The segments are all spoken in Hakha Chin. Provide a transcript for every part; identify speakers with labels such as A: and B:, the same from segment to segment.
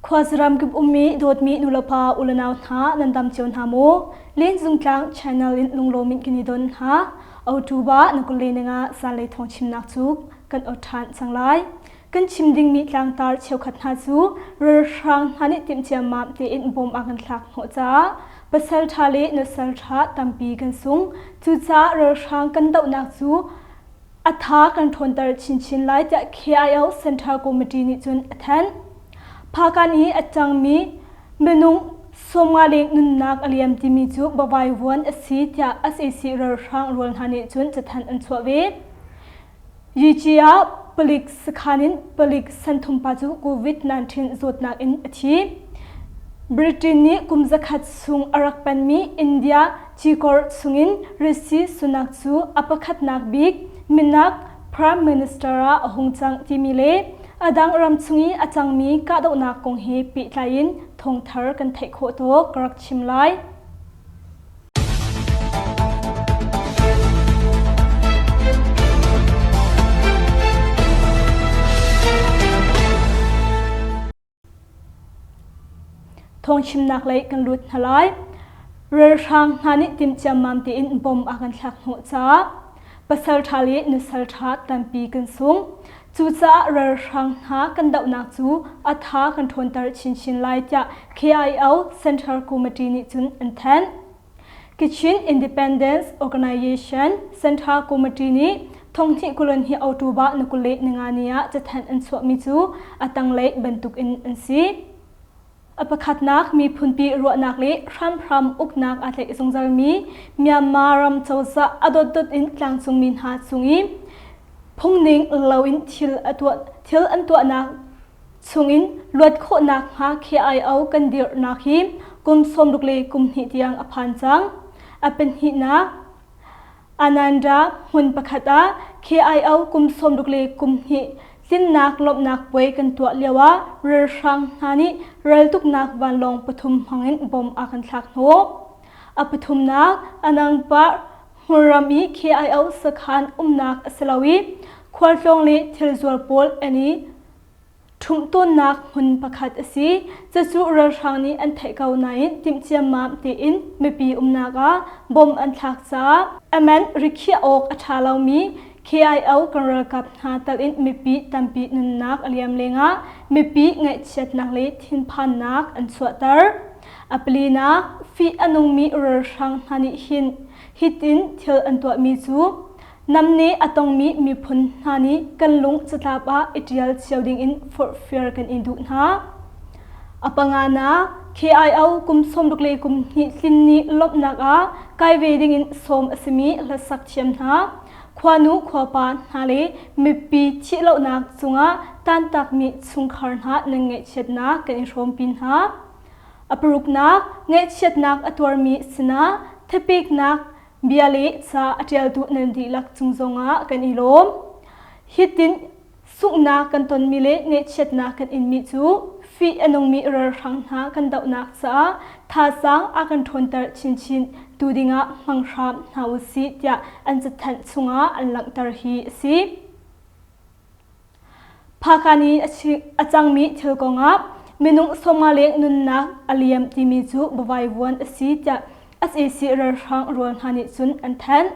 A: Khuazaram kip ummi dawtmi nulepa ulenau hna nan dam cio hna maw? Len Zungtlang channel in lunglawm in kan i don hna. October na kule ninga zanlei thawng chimnak cu kan ot ṭhan cang lai. Kan chim dingmi tlangtar cheukhat hna cu ralhrang hna nih timh ciammam tein bom a kan thlak hnawh caah pasal ṭha le nusal ṭha tampi kan sung. Cucaah ralhrang kan dohnak cu a tha kan ṭhawnter chinchin lai tiah KIO Central Committee nih cun a thanh. Phakan i a cangmi minung 50 leng nunnak a liam timi cu bavaivuan a si tiah sac ralhrang rual hna nih cun cathanh an chuah ve. Yici ah palik sakhan in palik santhum pa cu COVID-19 zawtnak in a thi. Britain nih kum zakhat chung a rak penmi India cikor chungin Rishi Sunak cu a pakhatnak bik minak Prime Minister ah a hung cang timi le a dang ram chung i a cangmi kahdohnak kong he pehtlai in thawngthar kan theih khawh tawk ka rak chim lai. Thawngchimnak lei kan lut hna lai. Ralhrang hna nih timh ciammam tein bom a kan thlak hnawh caah pasal ṭha le nusal ṭha tampi kan sung. Cucaah ralhrang hna kan dohnak cu a tha kan ṭhawnter chinchin lai tiah KIO Central Committee nih cun an thanh. Kachin Independence Organization Central Committee nih thonghnih kulon hi October na 20 le ninga ni ah cathanh an chuahmi cu a tanglei bantukin an si. A pakhatnak miphunpi ruahnak le hramhram uknak aa tlaih zungzalmi Myanmar ram cozah a dotdot in tlangcungmi hna cung i phungning loin thil a tuah thil an tuahnak chungin luat khawhnak hnga KIO kan dirhnak hi kum 60 le kum hnih tiang a phan cang. A pahnihnak Ananda hmun pakhat ah KIO kum 60 le kum hnih tlinnak lawmhnak puai kan tuah lioah ralhrang hna nih raltuknak vanlawng pathum hmangin bom a kan thlak hnawh. A pathumnak Anangpah hmunram i KIO sakhan umnak a si lo i khualtlawng le thilzuar pawl an i Ṭhumh tawnnak hmun pakhat a si. Cucu ralhrang nih an theih ko nain timh ciammam tein mipi umnak ah bom an thlak caah a man rikhiah awk a ṭha lomi KIO kan ralkap hna tal in mipi tampi nunnak a liam lengah mipi ngaihchiatnak le thinphannak an chuahter. A palinak, fih a nungmi ralhrang hna nih hin hitin thil an tuahmi cu Namne a tongmi miphun hna nih kan lung catlap ah i ṭial cio dingin forhfial kan in duh hna. A panganak, KIO kum 60 le kum hnih tlin ni lawmhnak ah kai ve dingin sawm a simi hlasak thiam hna, khuanu khuapa hna le mipi thihlohnak cungah tantakmi chungkhar hna nan ngaihchiatnak kan i hrawmpi hna. A paruknak, ngaihchiatnak a tuarmi sinah thapeknak Bia le ca a ṭialtu nan dihlak cung zongah kan i lawm. Hitin sunghnak kan tonmi le ngaihchiatnak kan inmi cu fih a nungmi ralhrang hna kan dohnak caah thazaang a kan ṭhawnter chinchin tu dingah hmang hram hna u sih tiah an cathanh chungah an langhter hi a si. Phakan i a cangmi thil kongah minung 50 leng nunnak a liam timi cu biavaivuan a si tiah sac ralhrang rual hna nih cun an thanh.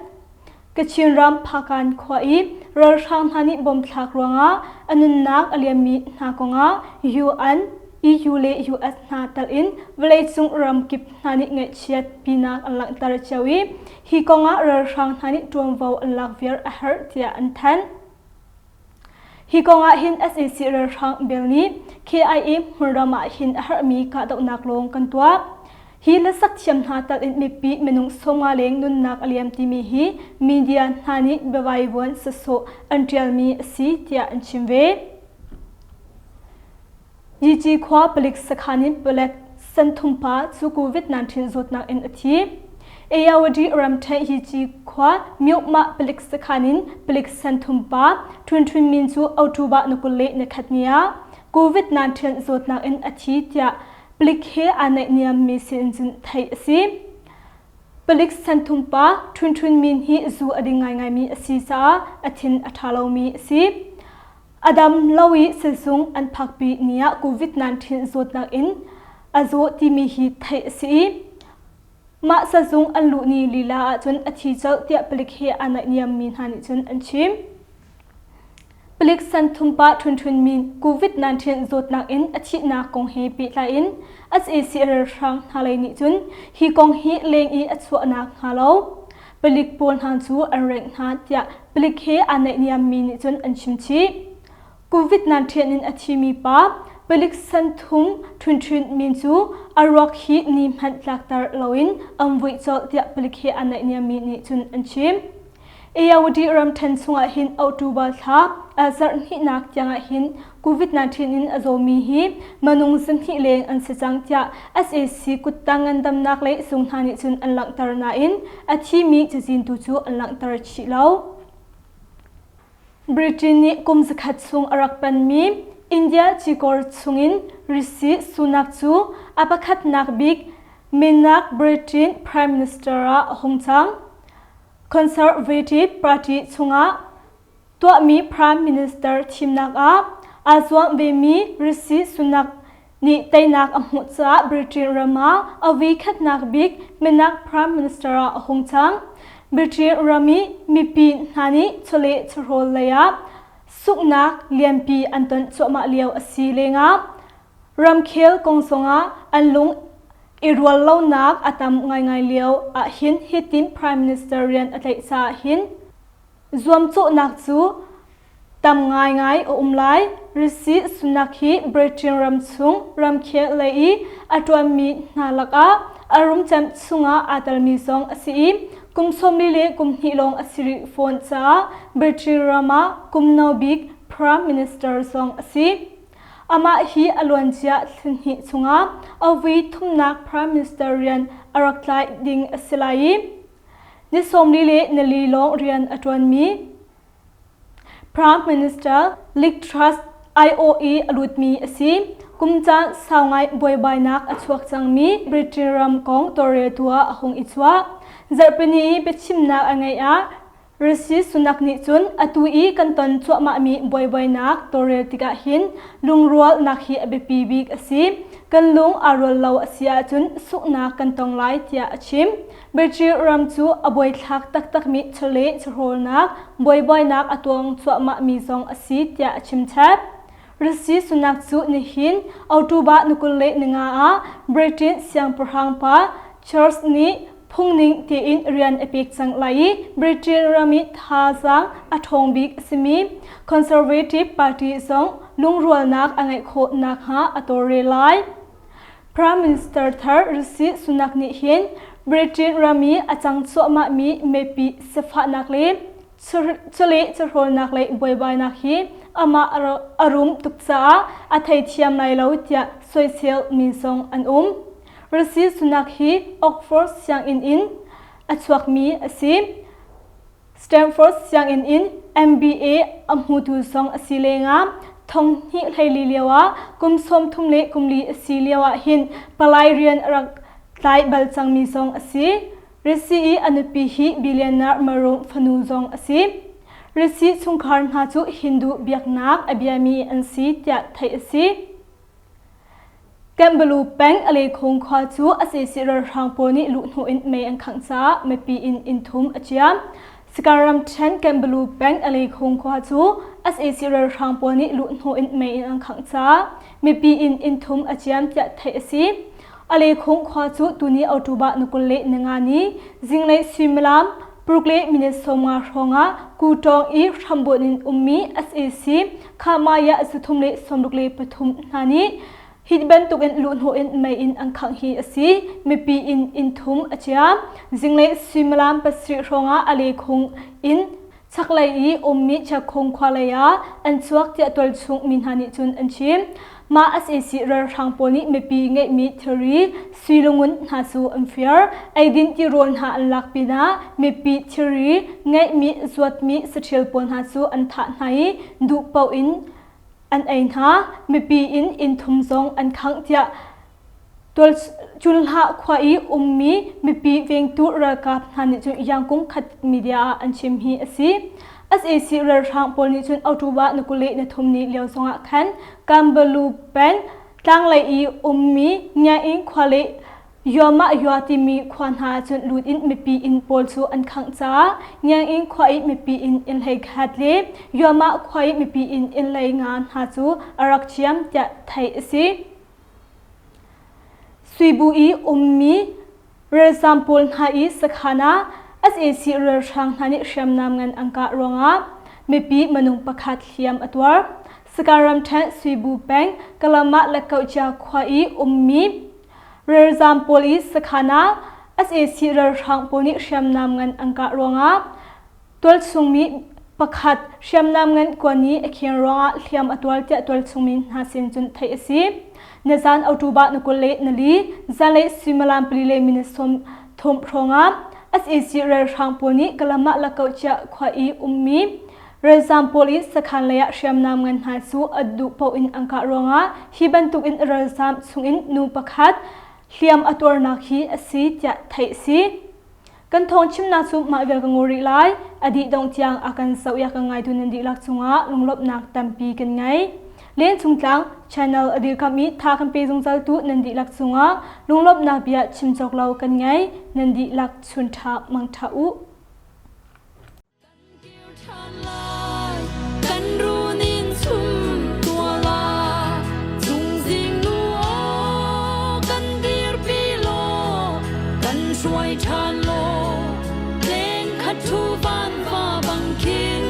A: Kachin ram Phakan khua i ralhrang hna nih bom thlak ruangah a nunnak a liammi hna kongah UN, EU le US hna tal in vawleicung ramkip hna nih ngaihchiat pinak an langhter cio i hi kongah ralhrang hna nih ṭuanvo an lak viar a herh tiah an thanh. Hi kong ah hin sac ralhrang bel nih KIA hmunram ah hin a herhmi kahdohnak lawng kan tuah. Hi hlasak thiam hna tal in mipi minung 50 leng nunnak a liam timi hi media hna nih biavaivuan sasawh an ṭialmi a si tiah an chim ve. Yici khua palik sakhan in palek santhum pa cu COVID-19 zawtnak in a thi. Ayawadi ramṭhen Yici khua Myokmah palik sakhan in palik santhum pa Htun Htun Min cu October na 20 le na khat ni ah COVID-19 zawtnak in a thi tiah palik he aa naihniam mi sin cun theih a si. Palik santhum pa Htun Htun Min hi zu a ding ngaingaimi a si caah a thin a ṭha lomi a si. A dam lo i sizung an phakpi ni ah COVID-19 zawtnak in a zaw timi hi theih a si i mah sazung an luh ni lila ahcun a thi colh tiah palik he aa naihniammi hna nih cun an chim. Palik Santhum pa Htun Htun Min COVID-19 zawtnak in a thihnak kong he pehtlai in sac ralhrang hna lei nih cun hi kong hi leng i a chuahnak hnga lo palik pawl hna cu an rengh hna tiah palik he aa naihniammi nih cun an chim chih. COVID-19 in a thimi pa palik Santhum Htun Htun Min cu a ruak hi ni hmanh tlakter loin an vuih colh tiah palik he aa naihniammi nih cun an chim. Ayawadi ramṭhen chungah hin October thla zarh hnihnak tiangah hin COVID-19 in a zawmi hi minung zahnih leng an si cang tiah sac kuttang ngandamnak lei zung hna nih cun an langhter nain a thimi cazin tu cu an langhter chih lo. Britain nih kum zakhat chung a rak panmi India cikawr chungin Rishi Sunak cu a pakhatnak bik minak Britain Prime Minister ah a hung cang. Conservative Party chungah tuahmi Prime Minister thimnak ah aa zuam vemi Rishi Sunak nih teinak a hmuh caah Britain ram ah a voikhatnak bik minak Prime Minister ah a hung cang. Britain ram i mipi hna nih chawleh chawhrawl lei ah sunghnak lianpi an ton cuahmah lio a si lengah ramkhel kong zongah an lung i rual lonak a tam ngaingai lio ahhin hitin Prime Minister rian a tlaih caah hin zuamcawhnak cu Tam ngaingai a um lai. Rishi Sunak hi Britain ram chung ramkhel lei i a ṭuanmi hna lakah a rumcem chungah aa telmi zong a si i kum 40 le kum hnih lawng a si rih fawn caah Britain ram ah kum no bik Prime Minister zong a si. Amah hi a luancia thla hnih chungah a vui thumnak Prime Minister rian a rak tlai ding a si lai i ni 40 le nili lawng rian a ṭuanmi Prime Minister Liz Truss IOE a lutmi a si. Kum caan sau ngai buaibainak a chuak cangmi Britain ram kong tawlreltu ah a hung i chuah. Zarhpini i biachimnak a ngeih ah Rishi Sunak nih cun atu i kan ton cuahmahmi buaibainak tawlrel tikah hin lungrualnak hi a biapi bik a si. Kan lung aa rual lo a si ahcun sunghnak kan tong lai tiah a chim. British ram cu a buaithlak taktakmi chawleh chawhrawlnak buaibainak a tuang cuahmahmi zong a si tiah a chimchap. Rishi Sunak cu nihin October ni 25 ah Britain siangpahrang pa Charles nih phungning tiin rian a pek cang lai i Britain ram i thazaang a ṭhawng bik a simi Conservative Party zong lungrualnak a ngeih khawh nakhnga a tawlrel lai. Prime Minister thar Rishi Sunak nih hin Britain ram i a cang cuahmahmi mipi sifahnak le chawleh chawhrawlnak lei buaibainak hi amah a rum tuk caah a theithiam lai lo tiah soisel mi zong an um. Rishi Sunak hi Oxford sianginn in a chuakmi a si. Stanford sianginn in MBA a hmutu zong a si lengah thong hnih hleili lioah kum 30 le kum li a si lioah hin palai rian a rak tlai bal cangmi zong a si. Rishi i a nupi hi billionaire Maroon fanu zong a si. Rishi chungkhar hna cu Hindu biaknak a biami an si tiah theih a si. Kanbalu peng Alekhung khua cu a sac ralhrang pawl nih luhhnawh in mei an khangh caah mipi inn inn thum a ciam. Sagaing ramṭhen Kanbalu peng Alekhung khua cu sac ralhrang pawl nih luhhnawh in mei in an khangh caah mipi inn inn thum a ciam tiah theih a si. Alekhung khua cu tuni October ni 25 ni zinglei suimilam paruk le minute 50 hrawng ah Kutawng i hrambunh in ummi sac Khamaya zathum le 63 hna nih hi bantukin luhhnawh in mei in an khangh hi a si. Mipi inn inn thum a ciam. Zinglei suimilam pasarih hrawngah a lekhung in chaklei i ummi Chakhung khua lei ah an chuak tiah tualchung mi hna nih cun an chim. Mah sac ralhrang pawl nih mipi ngeihmi thilri sui lungun hna cu an fir. Eidin tirawl hna an lak pinah mipi thilri ngeihmi zuatmi saṭhil pawl hna cu an thah hna i duh paoh in an ei hna. Mipi in inn thum zong an khangh tiah Cunhlah khua i ummi mipi vengtu ralkap hna nih cun Yangkung khat media ah an chim hi a si. SAC ralhrang pawl nih cun October na 23 ni lio zongah khan Kambalu peng tlanglei i ummi Nyaing khua le Yuamah Yua timi khua hna ahcun lut in mipi inn pawl cu an khangh caah Nyaing khua i mipi inn inn hlei khat le Yuamah khua i mipi inn inn hlei nga hna cu a rak ciam tiah theih a si. Suibu i ummi ralzaam pawl hna i sakhan ah sac ralhrang hna nih hriamnam ngan an kah ruangah mipi minung pakhat hliam a tuar. Sagaing ramṭhen Suibu peng Kalamah le Kohcia khua i ummi ralzaam pawl i sakhan ah sac ralhrang pawl nih hriamnam ngan an kah ruangah Tualchungmi pakhat hriamnam ngan kuan i a kheng ruangah hliam a tuar tiah tualchungmi hna sin cun theih a si. Nizan October na 24 zanlei suimilam pali le minute 30 hrawngah sac ralhrang pawl nih Kalamah Lakohcia khua i ummi ralzaam pawl i sakhan lei ah hriamnam ngan hna cu a duh paoh in an kah ruangah hi bantukin ralzaam chungin nu pakhat hliam a tuarnak hi a si tiah theih a si. Kan thawng chimnak cu mah vial ka ngur rih lai. A dih dongh tiang a kan zoh i a kan ngaitu nan dihlak cungah lunglawmhnak tampi kan ngei. Lengchung tlang channel a dirkamh i tha kan pe zungzaltu nan dihlak cungah lunglawmhnak bia chim cawk lo kan ngei. Nan dihlak chun ṭha mang ṭha u.
B: Kan runin chum tua la chungzing nu aw kan dirpi law kan hruai ṭhan law leng khat thu van va bang khin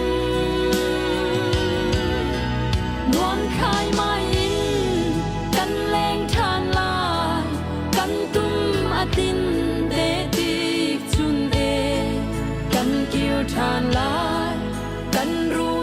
B: nuam khai mai in kan leng ṭhan lai kan tum a tin te tik chun e kan kir ṭhan lai kan ru.